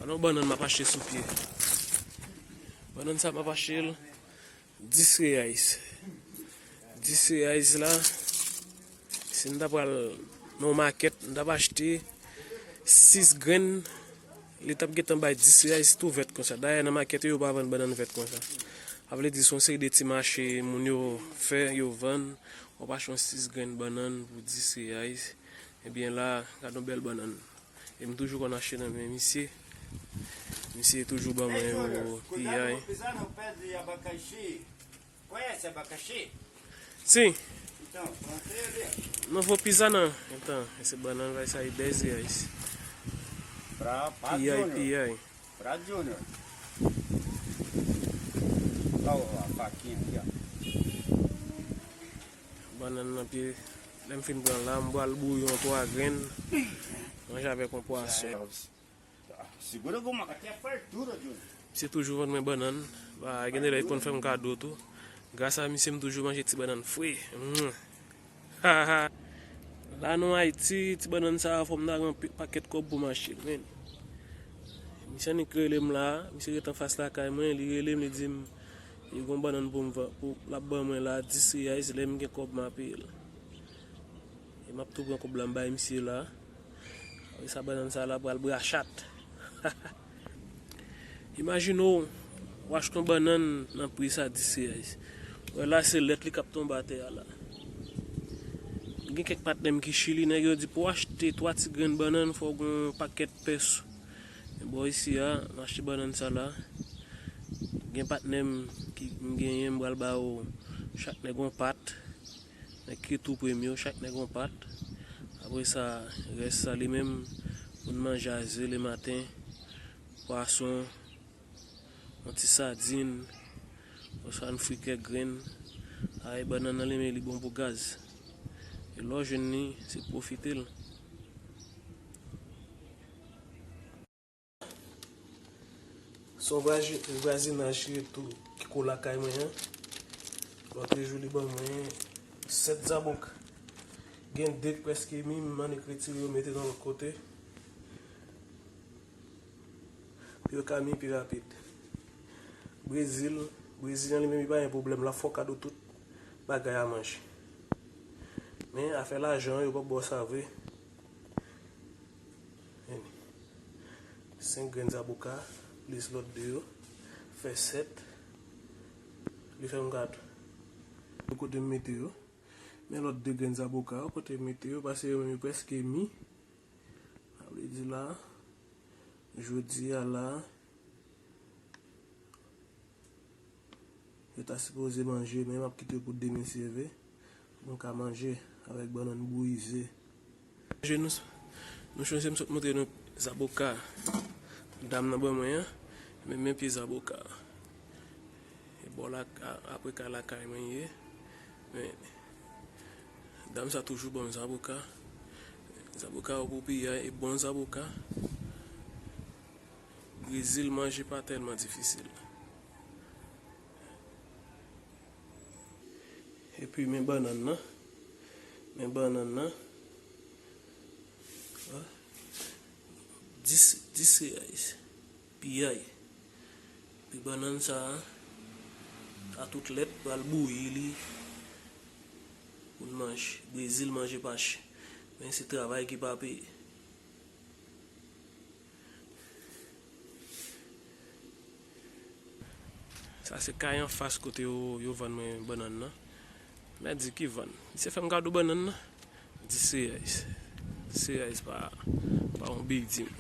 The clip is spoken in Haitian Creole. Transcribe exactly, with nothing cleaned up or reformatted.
Non, bannann m ap achte sou pye. Bannann sa m ap achte l dis reais. Dis reais la, si m ta pral nan yon makèt, m t ap achte sis grenn, li t ap gentan bay dis reais tou vèt konsa. Dayè, nan makèt yo, yo pa vann bannann vèt konsa. Sa vle di, se yon seri de ti mache moun yo fè, yo vann. W ap achte yon sis grenn bannann pou dis reais. Ebyen la, gade yon bèl bannann. E m toujou konn achte nan men misye. Misye toujou ban mwen yo piyay. Conhece abacaxi? Si. Então, pronto, eu vi. Não vou pisar não. Então, esse banana vai sair dez reais. Pra, pra Piyay, Júnior. Piyay. Pra Júnior. Ó, a faquinha aqui, ó. Bannann nan pye. Lè m fin pran la, m pral bouyi yon twa grenn. Manje avèk yon pwason. Segura como aqui é fartura, Júnior. Misye toujou vann mwen bannann. Ba, gen de lè li konn fè m kado tou. Gras a misye, m toujou manje ti bannann fre. Mm. La nan Ayiti, ti bannann sa a, fò m ta gen yon pi-, pakèt kòb pou m achte l, men. Misye annik rele m la, misye ret anfas lakay mwen, li rele m, li di m, li gon bannann pou m van-, pou, l ap ban mwen la, dis reais, lè m gen kòb, m a peye l. E m ap tou pran kòb la, m bay misye la. Apre sa, bannann sa la pral brachat. Imajine w, w achte yon bannann nan pri sa dis reais. Wè la, se lèt li k ap tonbe atè a la. Gen kèk patnè m ki Chili, nèg yo di pou w achte twa ti grenn bannann, fò w gen yon pakèt pèso. Men bò isi a, m achte bannann sa la. Gen patnè m ki m genyen, m pral ba yo chak nèg yon pat. Nèg ki tou premye yo, chak nèg yon pat. Apre sa, rès sa li menm, moun manje a ze le maten, pwason, yon ti sadin, oswa yon fri kèk grenn. Ay, bannann nan li menm, li bon pou gaz. E lè w jwenn li, se pwofite l. Se yon vwazi-, vwazinaj ki ret tou, ki ko lakay mwen an. Lòt jou, li ban mwen sèt zaboka. Gen de k prèske mi, m annik retire yo, mete nan lòt kote. Pou yo ka mi pi rapid. Brezil, Brezilyen li menm, li pa gen pwoblèm, l ap fè w kado tout bagay a manje. Men, afè lajan an, yo p ap ba w sa vre. Senk grenn zaboka, plis lòt de yo, fè sèt. Li fè m gad. Kote m mete yo. Men lòt de grenn zaboka yo, kote m mete yo, paske yo menm yo prèske mi. Sa vle di la, jodi a la, yo ta sipoze manje, men m ap kite yo pou demen si Dye vle, pou m ka manje avèk bannann bouyi ze. Manje nou, nou chonje m sot montre nou zaboka dam nan ban mwen an, men, men pye zaboka. E bò la, a-, apre ka lakay mwen ye, men dam sa toujou ban m zaboka. Zaboka yo pou piyay, e bon zaboka. Brezil manje pa tèlman difisil. Epi men bannann nan. Men bannann nan. Dis, dis reais. Piyay. Epi bannann sa a, sa tout lèt, pral bouyi li pou n manje. Brezil manje pa chè. Men se travay ki pa peye. Sa se kay anfas kote yo, yo vann mwen bannann nan. Mèt di ki vann. Misye fè m kado bannann nan. Dis reais. Dis reais pa, pa yon big deal.